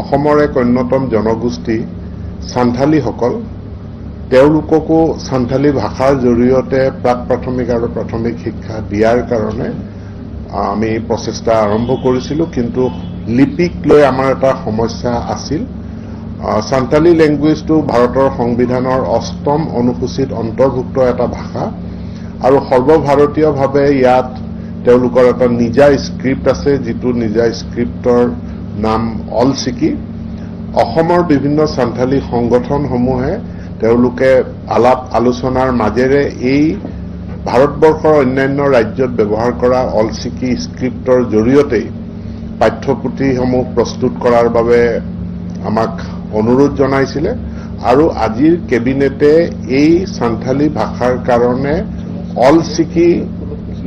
অসমৰ এক অন্যতম জনগোষ্ঠী চান্থালীসকল, তেওঁলোককো চান্থালী ভাষাৰ জৰিয়তে প্ৰাক প্ৰাথমিক আৰু প্ৰাথমিক শিক্ষা দিয়াৰ কাৰণে আমি প্ৰচেষ্টা আৰম্ভ কৰিছিলোঁ। কিন্তু লিপিক লৈ আমাৰ এটা সমস্যা আছিল। চান্থালী লেংগুৱেজটো ভাৰতৰ সংবিধানৰ অষ্টম অনুসূচীত অন্তৰ্ভুক্ত এটা ভাষা আৰু সৰ্বভাৰতীয়ভাৱে ইয়াত তেওঁলোকৰ এটা নিজা স্ক্ৰিপ্ট আছে, যিটো নিজা স্ক্ৰিপ্টৰ নাম অলচিকি। অসমৰ বিভিন্ন চান্থালী সংগঠনসমূহে তেওঁলোকে আলাপ আলোচনাৰ মাজেৰে এই ভাৰতবৰ্ষৰ অন্যান্য ৰাজ্যত ব্যৱহাৰ কৰা অলচিকি স্ক্ৰিপ্টৰ জৰিয়তেই পাঠ্যপুথিসমূহ প্ৰস্তুত কৰাৰ বাবে আমাক অনুৰোধ জনাইছিলে আৰু আজিৰ কেবিনেটে এই চান্থালী ভাষাৰ কাৰণে অলচিকি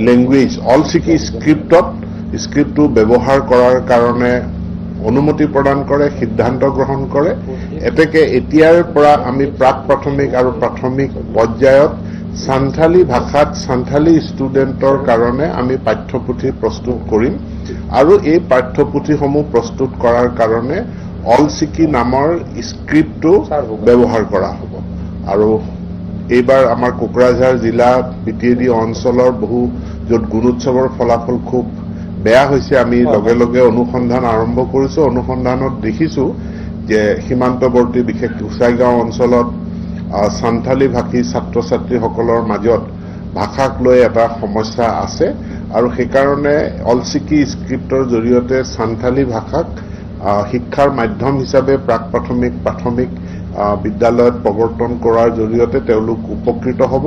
লেংগুৱেজ, অলচিকি স্ক্ৰিপ্টটো ব্যৱহাৰ কৰাৰ কাৰণে অনুমতি প্ৰদান কৰে, সিদ্ধান্ত গ্ৰহণ কৰে। এতেকে এতিয়াৰ পৰা আমি প্ৰাক প্ৰাথমিক আৰু প্ৰাথমিক পৰ্যায়ত চান্থালী ভাষাত চান্থালী ষ্টুডেণ্টৰ কাৰণে আমি পাঠ্যপুথি প্ৰস্তুত কৰিম আৰু এই পাঠ্যপুথিসমূহ প্ৰস্তুত কৰাৰ কাৰণে অলচিকি নামৰ স্ক্ৰিপ্টটো ব্যৱহাৰ কৰা হ'ব। আৰু এইবাৰ আমাৰ কোকৰাঝাৰ জিলা বিটিএডি অঞ্চলৰ বহু য'ত গুণোৎসৱৰ ফলাফল খুব বেয়া হৈছে, আমি লগে লগে অনুসন্ধান আৰম্ভ কৰিছোঁ। অনুসন্ধানত দেখিছোঁ যে সীমান্তৱৰ্তী বিশেষ গোসাইগাঁও অঞ্চলত চান্থালী ভাষী ছাত্ৰ ছাত্ৰীসকলৰ মাজত ভাষাক লৈ এটা সমস্যা আছে আৰু সেইকাৰণে অলচিকি স্ক্ৰিপ্টৰ জৰিয়তে চান্থালী ভাষাক শিক্ষাৰ মাধ্যম হিচাপে প্ৰাক প্ৰাথমিক, প্ৰাথমিক বিদ্যালয়ত প্ৰৱৰ্তন কৰাৰ জৰিয়তে তেওঁলোক উপকৃত হ'ব।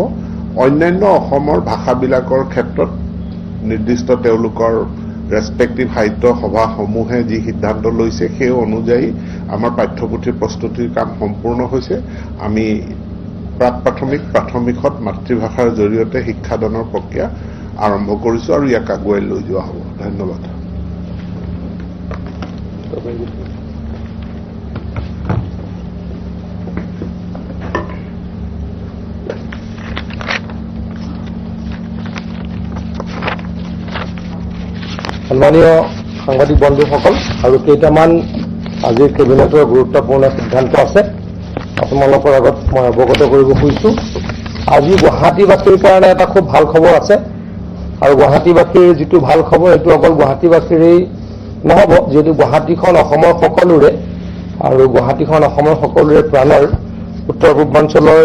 অন্যান্য অসমৰ ভাষাবিলাকৰ ক্ষেত্ৰত নিৰ্দিষ্ট তেওঁলোকৰ ৰেচপেক্টিভ সাহিত্য সভাসমূহে যি সিদ্ধান্ত লৈছে, সেই অনুযায়ী আমাৰ পাঠ্যপুথি প্ৰস্তুতিৰ কাম সম্পূৰ্ণ হৈছে। আমি প্ৰাক প্ৰাথমিক, প্ৰাথমিকত মাতৃভাষাৰ জৰিয়তে শিক্ষাদানৰ প্ৰক্ৰিয়া আৰম্ভ কৰিছোঁ আৰু ইয়াক আগুৱাই লৈ যোৱা হ'ব। ধন্যবাদ। সন্মানীয় সাংবাদিক বন্ধুসকল, আৰু কেইটামান আজিৰ কেবিনেটৰ গুৰুত্বপূৰ্ণ সিদ্ধান্ত আছে, আপোনালোকৰ আগত মই অৱগত কৰিব খুজিছোঁ। আজি গুৱাহাটীবাসীৰ কাৰণে এটা খুব ভাল খবৰ আছে আৰু গুৱাহাটীবাসীৰ যিটো ভাল খবৰ, সেইটো অকল গুৱাহাটীবাসীৰেই নহ'ব, যিহেতু গুৱাহাটীখন অসমৰ সকলোৰে আৰু গুৱাহাটীখন অসমৰ সকলোৰে প্ৰাণৰ, উত্তৰ পূৰ্বাঞ্চলৰ